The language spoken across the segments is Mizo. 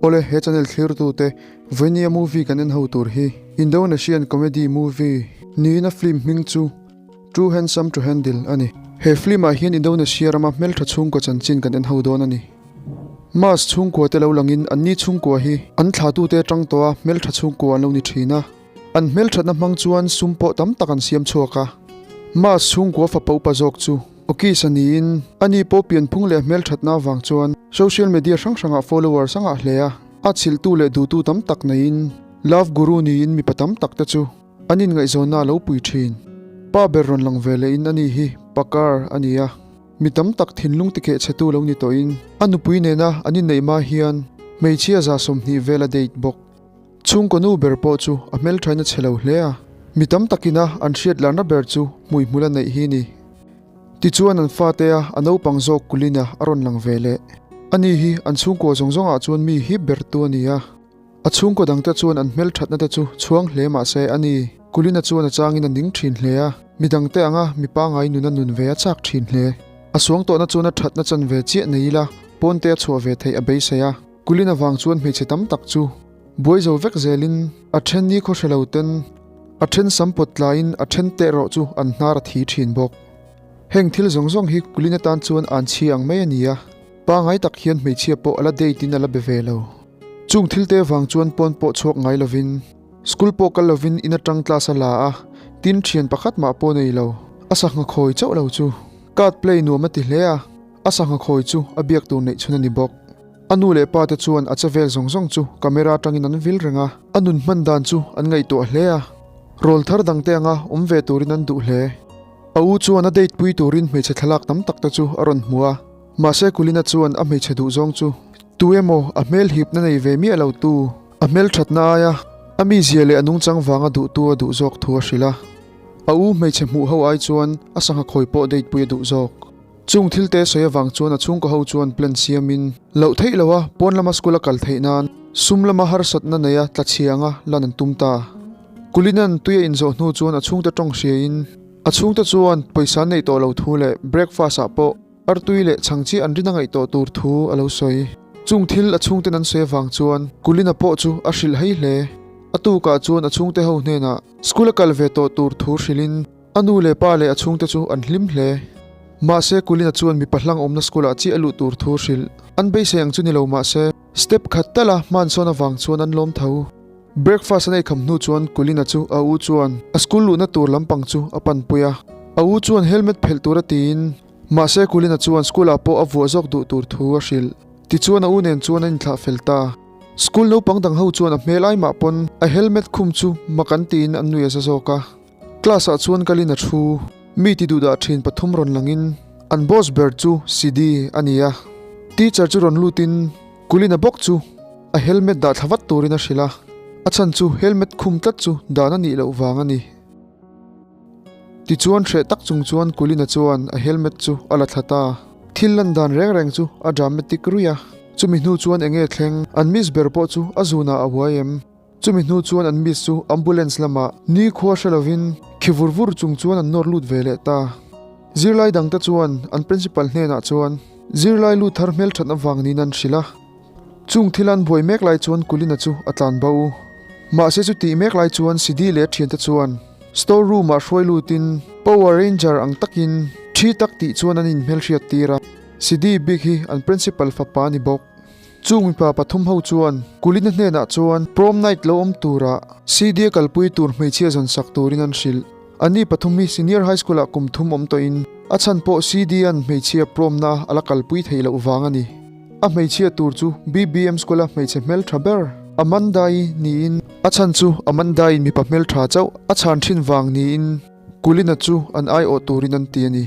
Awle he channel thlirtute Vainia movie kan en ho tur hi Indonesian comedy movie niin a film hming chu Too Handsome to Handle a ni. He film ah hian Indonesia rama hmeltha chhungkaw chanchin kan en ho dawn a ni. Mas chhungkua te lo langin anni chhungkua hi an thlatute atang tawha hmeltha chhungkua an lo ni thin a. An hmelthatna hmang chuan sum pawh tam tak an siam chhuak a. Mas chhungkua fapa upa zawk chu Okis a niin ani pawh pianphung leh hmelthatna avang chuan social media hrang hrangah followers a ngah hle a. A chhilhtu leh duhtu tam tak neiin love guru niin mipa tam tak te chu an inngaihzawnna a lo pui thin. Pa ber rawn lang ve lehin ani hi Pakar a ni a. Mi tam tak thinlung tikeh chhetu lo ni tawhin a nupui nena an inneih hma hian hmeichhia 20 vel a date bawk. Chhungkaw nu ber pawh chu a hmelthain a chhe lo hle a, mi tam takina an hriat larna ber chu hmuihmul a neih hi ni. Tichuan an fate a a naupang zawk Kulina a rawn lang ve leh. Ani hi an chhungkua zawng zawngah chuan mi hip bertu a ni a. A chhungkaw dangte chuan an hmelthatna te chu chhuang hle mah se a ni. Kulina chuan a changin a ning thin hle a, mi dangte anga mi pangai nuna nun ve a chak thin hle. A suang tawhna chuan a thatna chanve chiah nei ila pawnte a chhuah ve theih a beisei a. Kulin avang chuan hmeichhe tam tak chu buai zo vek zelin a then ni khaw hre lo ten a then sam pawt tlaiin a then teh rawh chu an hnar a thi thin bawk. Heng thil zawng zawng hi Kulin atan chuan an chhi ang mai a ni a, pangai tak hian hmeichhia pawh a la date in a la be ve lo. Chung thil te vang chuan pawn pawh chhuak ngai lovin school pawh kal lovin in atang class a la a, tin thian pakhat mah pawh nei lo. A sangha khawi chauh lo chu card play nuam a ti hle a, a sangha khawi chu a biak tur neih chhun a ni bawk. A nu leh pa te chuan a chevel zawng zawng chu camera atangin an vil reng a, a nun hman dan chu an ngaihtuah hle a, rawl thar dang te anga awm ve turin an duh hle. A u chuan a date pui turin hmeichhe thlalak tam tak te chu a rawn hmu a, mahse Kulina chuan a hmeichhe duh zawng chu tu emaw a hmel hipna nei ve miah lo tu, a hmel thatna aia a mizia leh a nungchang vanga duhtu a duh zawk thu a hrilh a. A u hmeichhe hmuh ho ai chuan a sangha khawi pawh date pui a duh zawk. Chung thil te sawi avang chuan a chhungkaw ho chuan plan siamin loh theih loha pawn lama school a kal theih nan sum lama harsatna neia tla chhianga lan an tum ta. Kulinan tui a inzawh hnu chuan a chhungte tawng hriain a chhungte chuan pawisa an neih tawh lo thu leh breakfast ah pawh artui leh chhang chiah an rin a ngaih tawh tur thu a lo sawi. Chung thil a chhungten an sawi avang chuan Kulina pawh chu a hrilh hei hle. A tukah chuan a chhungte ho hnenah school a kal ve tawh tur thu hrilhin A nu leh pa leh a chhungte chu an hlim hle. Mahse, Kulina chuan mipa hlang awmna school-ah chiah a luh tur thu hrilh. An beisei ang chu ni lo mahse, step khat tala hmansawn avang chuan an lawm tho. Breakfast an eikham hnu chuan Kulina chu a u chuan a school luhna tur lampang chu a panpui a. A u chuan helmet phelh tura tiin, mahse Kulina chuan school-ah pawh a vuah zawk duh tur thu a hrilh. Tichuan a u nen chuan an inthlah fel ta. School naupang dang ho chuan a hmel ai mah pawn a helmet khum chu mak an tiin an nui a za zawk a. Class ah chuan kalin a thu. Mi ti duhdah thin pathum rawn langin an boss ber chu Sidi a ni a. Teacher chu rawn lutin Kulina bawk chu a helmet dah thla vat turin a hrilh a. A chhan chu helmet khum tlat chu dan a nih loh vang a ni. Tichuan hreh tak chung chuan Kulina chuan a helmet chu a la thla ta. Thil lan dan reng reng chu a dramatic ruih a. Chumi hnu chuan enge thleng an miss ber pawh chu a zunah a huai em? Chumi hnu chuan an miss chu ambulance lamah nikhua hre lovin khi vur vur chung chuan an nawr lut ve leh ta. Zirlai dangte chuan an principal hnenah chuan zirlai lut thar hmelthat avang niin an hrilh a. Chung thil an buai mek lai chuan Kulina chu a tlan bo. Mahse chu tih mek lai chuan Sidi leh a thiante chuan store room ah hruai lutin Power Ranger ang takin thi tak tih chuan an inhmelhriat tir a. Sidi bik hi an principal fapa a ni bawk. Chung mipa pathum ho chuan Kulina hnenah chuan prom night lo awm turah CD a kalpui tur hmeichhia zawn sak turin an hrilh. Anni pathum hi senior high school ah kum thum awm tawhin a chhan pawh CD an hmeichhia prom na a la kalpui theih loh vang a ni. A hmeichhia tur chu BBM school a hmeichhe hmeltha ber Amanda-i niin a chhan chu Amanda-in mipa hmeltha chauh a chhan thin vang niin Kulina chu an aiawh turin an ti a ni.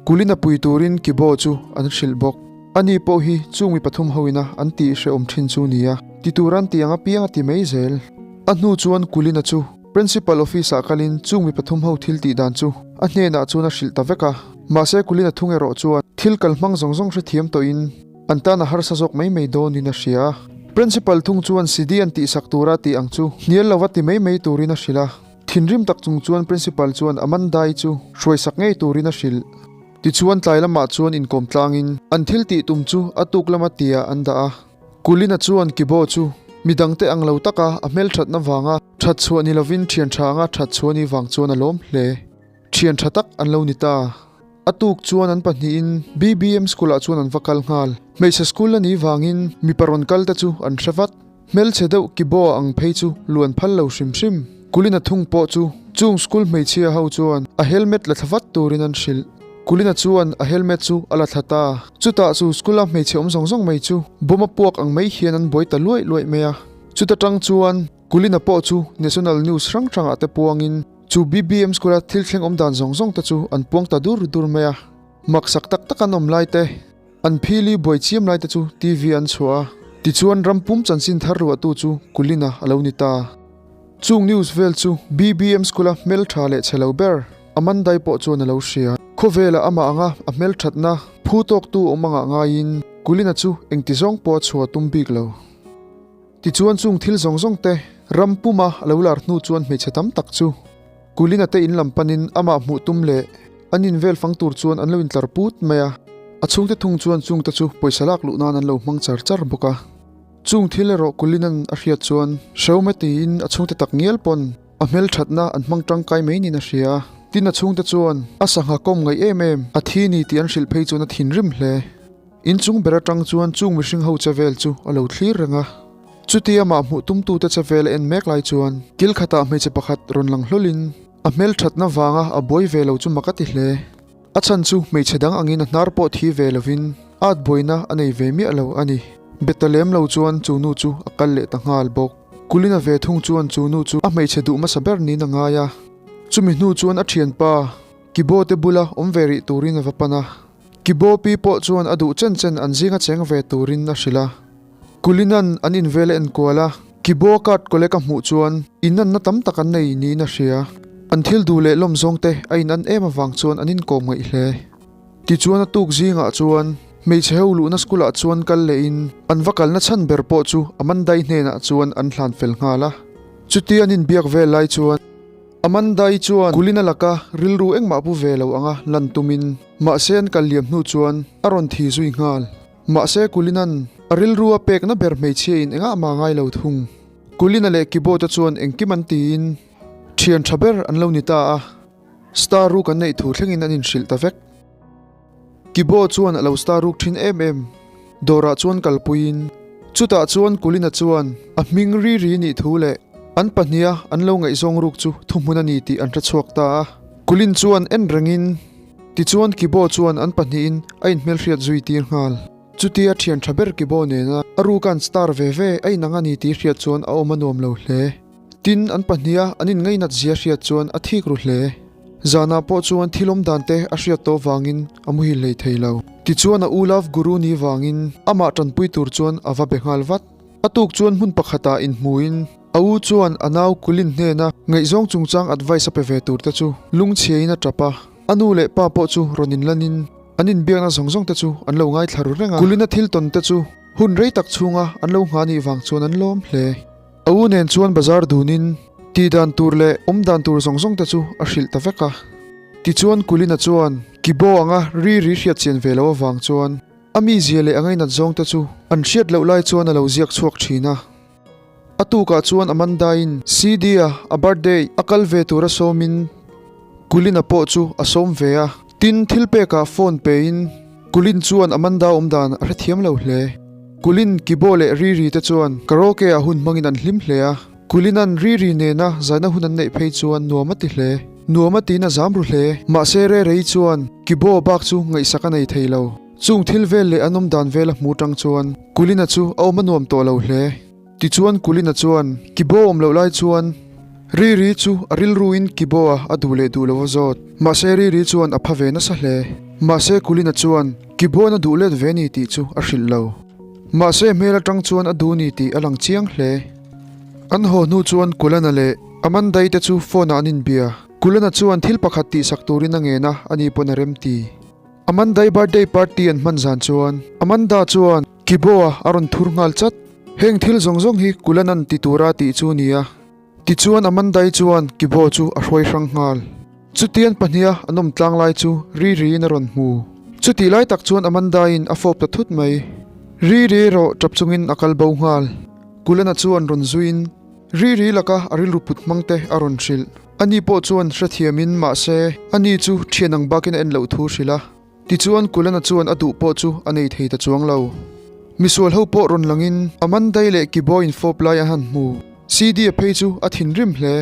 Kulina pui turin Kibo chu an hrilh bawk. Ani pawh hi chung mi pathum hoina an tih hrehawm thin chu nia, ti tur an tih ang apiang a ti mai zel. A hnu chuan Kulina chu Principal Office ah kalin chung mi pathum ho thil tih dan chu a hnenah chuan a hrilh ta vek a. Mahse Kulina thung erawh chuan thil kal hmang zawng zawng hrethiam tawhin an tan a harsa zawk mai mai dawnin a hria a. Principal thung chuan Sidi an tihsak tura tih ang chu hnial lova ti mai mai turin a hrilh a. Thinrim tak chung chuan Principal chuan Amandai chu hruaisak ngei turin a hrilh. Tichuan tlai lamah chuan inkawm tlangin an thil tih tum chu a tuk lama tia an dah a. Kulina chuan Kibo chu midangte ang lo taka a hmelthatna vanga that chhuah ni lovin thian tha anga that chhuah ni vang chuan a lawm hle. Thian tha tak an lo ni ta. A tuk chuan an pahnihin BBM school ah chuan an va kal nghal. Hmeichhe school a nih vangin mipa rawn kal te chu an hre vat. Hmelchhe deuh Kibo ang phei chu luan phal lo hrim hrim. Kulina thung pawh chu chung school hmeichhia ho chuan a helmet la thla vat turin an hrilh. Kulina chuan a helmet chu a la thla ta. Chutah chu school a hmeichhe awm zawng zawng mai chu bomb a puak ang mai hian an buai ta luaih luaih mai a. Chuta tang chuan Kulina pawh chu national news hrang hrangah te puangin chu BBM school a thil thleng awm dan zawng zawng te chu an puang ta dur dur mai a. Maksak tak tak an awm lai te. An phili buai chiam lai te chu TV an chhuah a, tichuan ram pum chanchin thar ruahtu chu Kulina a lo ni ta. Chung news vel chu BBM school a hmeltha leh chhe lo ber Amandai pawh chuan a lo hria. Khawvelah amah anga a hmelthatna phu tawktu awm angah ngaiin Kulina chu engti zawng pawh a chhuah tum bik lo. Tichuan chung thil zawng zawng te ram puma a lo lar hnu chuan hmeichhe tam tak chu Kulina te in lam panin amah hmuh tum leh an in vel fang tur chuan an lo intlar put mai a. A chhungte thung chuan chungte chu pawisa lak luh nan an lo hmang char char bawk a. Chung thil erawh Kulina'n a hriat chuan hreume tiin a chhungte tak ngial pawn a hmelthatna an hmang tangkai mai niin a hria a. Tin a chhungte chuan a sangha kawm ngaih em em a thi ni tih an hrilh phei chuan a thinrim hle. Inchung ber atang chuan chung mihring ho che vel chu a lo thlir reng a. Chuti amah hmuh tumtute che vel a en mek lai chuan kil khatah hmeichhe pakhat rawn lang hlawlin a hmelthatna vanga a buai ve lo chu mak a ti hle. A chhan chu hmeichhe dang angin a hnar pawh thi ve lovin at buaina a nei ve miah lo a ni. Be ta lem lo chuan chu nu chu a kal leh ta nghal bawk. Kulina ve thung chuan chu nu chu a hmeichhe duh hmasa ber niin a ngai a. Chumi hnu chuan a thianpa Kibo te bula awm ve rih turin a va pan a. Kibo pi pawh chuan a duh chen chen an zinga cheng ve turin a hrilh a. Kulinan an invel a enkual a, Kibo card collect a hmuh chuan inanna tam tak an nei niin a hria. An thil duh leh lawm zawng te a inan em avang chuan an inkawm ngaih hle. Tichuan a tuk zingah chuan hmeichhe ho luhna school ah chuan kal lehin an va kalna chhan ber pawh chu Amandai hnenah chuan an hlan fel nghal a. Chutia an inbiak vel lai chuan. Amandai chuan Kulina laka rilru engmah pu ve lo anga lan tumin mahse an kal liam hnu chuan a rawn thi zui nghal. Mahse Kulina'n a rilru a pekna ber hmeichhia in engah mah ngai lo thung. Kulina leh Kibota chuan engkim an tiin thian tha ber an lo ni ta a, star ruk an neih thu thlengin an inhrilh ta vek. Kibo chuan a lo star ruk thin em em. Dawrah chuan kalpuiin chutah chuan Kulina chuan a hming ri ri nih thu leh an pahniha an lo ngaihzawng ruk chu thuhmun a ni tih an hre chhuak ta a. Kulin chuan en rengin tichuan Kibo chuan an pahnihin a inhmelhriat zui tir nghal. Chutia thian tha ber Kibo nena a ruka an star ve ve a inang a ni tih hriat chuan a awm a nuam lo hle. Tin, an pahniha an inngainat zia hriat chuan a thik ru hle. Zanah pawh chuan thil awm dan te a hriat tawh vangin a muhil hlei thei lo. Tichuan a u love guru ni vangin amah tanpui tur chuan a va be nghal vat. A tuk chuan hmun pakhatah inhmuin a u chuan a nau Kulin hnena ngaihzawng chungchang advice a pe ve tur te chu lungchhiain a tap a. A nu leh pa pawh chu rawn inlanin an inbiakna zawng zawng te chu an lo ngaithla ru reng a. Kulin a thil tawn te chu hun rei tak chhunga an lo nghah nih vang chuan an lawm hle. A u nen chuan bazar dunin tih dan tur leh awm dan tur zawng zawng te chu a hrilh ta vek a. Tichuan Kulina chuan Kibo anga ri ri hriat chian ve loh avang chuan a mizia leh a ngainat zawng te chu an hriat loh lai chuan a lo ziak chhuak thin a. A tukah chuan Amanda-in CD-a a birthday a kal ve tura sawmin Kulina pawh chu a sawm ve a. Tin, thil pekah phone pein Kulin chuan Amanda awmdan a hrethiam lo hle. Kulin, Kibo leh Riri te chuan karaoke ah hun hmangin an hlim hle a. Kulina'n Riri nena zaina hun an neih phei chuan nuam a ti hle. Nuam a tiin a zam ru hle. Mahse Rerei chuan Kibo bak chu ngaihsak a nei thei lo. Chung thil vel leh an awmdan vel a hmu tang chuan Kulina chu a awm a nuam tawh lo hle. Tichuan Kulina chuan Kibo awm loh lai chuan Riri chu a rilruin Kibo-a a duh leh duh lo a zawt. Mahse Riri chuan a pha ve nasa hle. Mahse Kulina chuan Kibo-an a duh let ve ni tih chu a hrilh lo. Mahse hmel atang chuan a duh ni tih a lang chiang hle. An haw hnu chuan Kulana leh Amandai te chu phone-ah an inbia. Kulana chuan thil pakhat tihsak turin a ngen a, ani pawn a remti. Amandai birthday party an hman zan chuan Amanda chuan Kibo-a a rawn thur nghal chat. Heng thil zawng zawng hi Kulanan ti tura tih chu nia. Tichuan Amandai chuan Kibo chu a hruai hrang nghal. Chutian pahniha an awm tlang lai chu ri riin a rawn hmu. Chutih lai tak chuan Amandaiin a fawp ta thut mai. Ri ri erawh tap chungin a kal bo nghal. Kulana chuan rawn zuiin Ri ri laka a rilru put hmang te a rawn hrilh. Ani pawh chuan hrethiamin mahse ani chu thian ang bakin a en loh thu hrilh a. Tichuan Kulana chuan a duh pawh chu a nei thei ta chuang lo. Misual ho pawh rawn langin Amandai leh Kibo infawp lai an han hmu. CD-a phei chu a thinrim hle.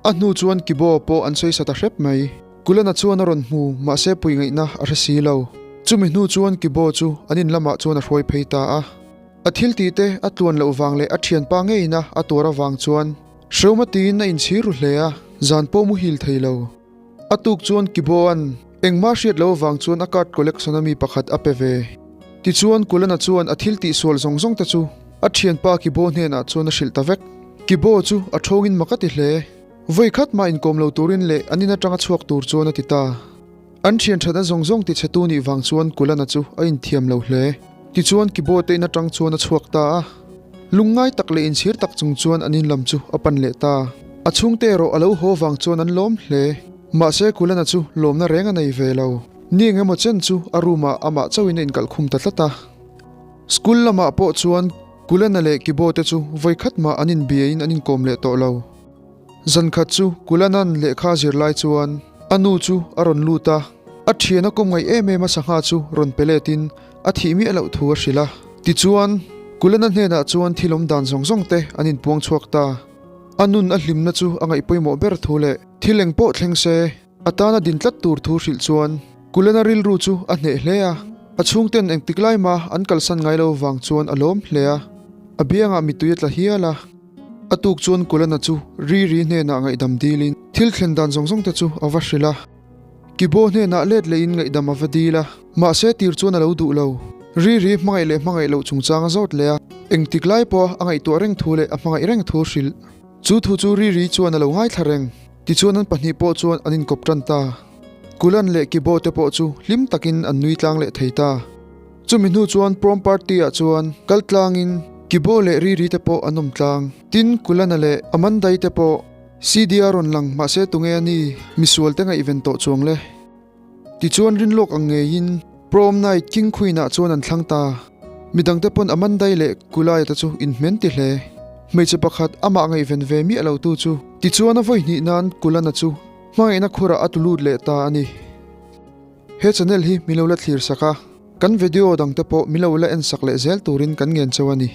A hnu chuan Kibo pawh an sawi sa ta hrep mai. Kulana chuan a rawn hmu mahse pui ngaihna a hre si lo. Chumi hnu chuan Kibo chu an in lamah chuan a hruai phei ta a. A thil tih te a tluan loh vang leh a thianpa ngeina a tuar avang chuan Hreuma tiin a inchhir ru hle a, zan pawh muhil thei lo. A tuk chuan Kibo-a'n engmah hriat loh avang chuan a card collection a mi pakhat a pe ve. Tichuan Kulana chuan a thil tihsual zawng zawng te chu a thianpa Kibo hnenah chuan a hrilh ta vek. Kibo chu a thawngin mak a ti hle. Vawi khat mah inkawm lo turin leh an in atanga chhuak tur chuan a ti ta. An thian thatna zawng zawng tichhetu nih vang chuan Kulana chu a inthiam lo hle. Tichuan Kibo te in atang chuan a chhuak ta a. Lungngai tak leh inchhir tak chung chuan an in lam chu a pan leh ta. A chhungte erawh a lo haw vang chuan an lawm hle. Mahse Kulana chu lawmna reng a nei ve lo. Ni eng emaw chen chu a room ah amah chauhin a inkalh khum ta tlat a. School lamah pawh chuan Kulana leh Kibo te chu vawi khat mah an inbiain an inkawm leh tawh lo. Zan khat chu Kulanan lehkha zir lai chuan a nu chu a rawn lut a, a thian a kawm ngaih em em a sangha chu rawn pe letin a thih miah loh thu a hrilh a. Tichuan, Kulana hnenah chuan thil awm dan zawng zawng te an inpuang chhuak ta. A nun a hlimna chu a ngaih pawimawh ber thu leh thil eng pawh thleng se a tana din tlat tur thu hrilh chuan Kulana rilru chu a hneh hle a. A chhungten engtik lai mah an kalsan ngai lo vang chuan a lawm hle a, a biangah mittui a tla hial a. A tuk chuan Kulana chu Ri Ri hnenah ngaihdam dilin thil thlen dan zawng zawng te chu a va hrilh a. Kibo hnenah let lehin ngaihdam a va dil a, mahse tir chuan a lo duh lo. Ri Ri hmangaih leh hmangaih loh chungchang a zawt leh a, engtik lai pawha a ngaihtuah reng thu leh a hmangaih reng thu hrilh. Chu thu chu Ri Ri chuan a lo ngaithla reng. Tichuan an pahnih pawh chuan an inkawp tan ta. Kulan leh Kibo te pawh chu hlim takin an nui tlang leh thei ta. Chumi hnu chuan prom party ah chuan kal tlangin Kibo leh Riri te pawh an awm tlang. Tin, Kulana leh Amandai te pawh CD a rawn lang mahse tunge a ni misual te ngaihven tawh chuang le. Tichuan rinlawk ang ngeiin prom night King Queen ah chuan an thlang ta. Midang te pawn Amandai leh Kulaya te chu inhmen ti hle. Hmeichhe pakhat amah ngaihven ve miah lo tu chu. Tichuan a vawi hnih nan Kulana chu hmangaihna khurah a tu lut leh ta a ni. He channel hi min lo la thlir sak a, kan video dang te pawh min lo la en sak leh zel turin kan ngen cheu a ni.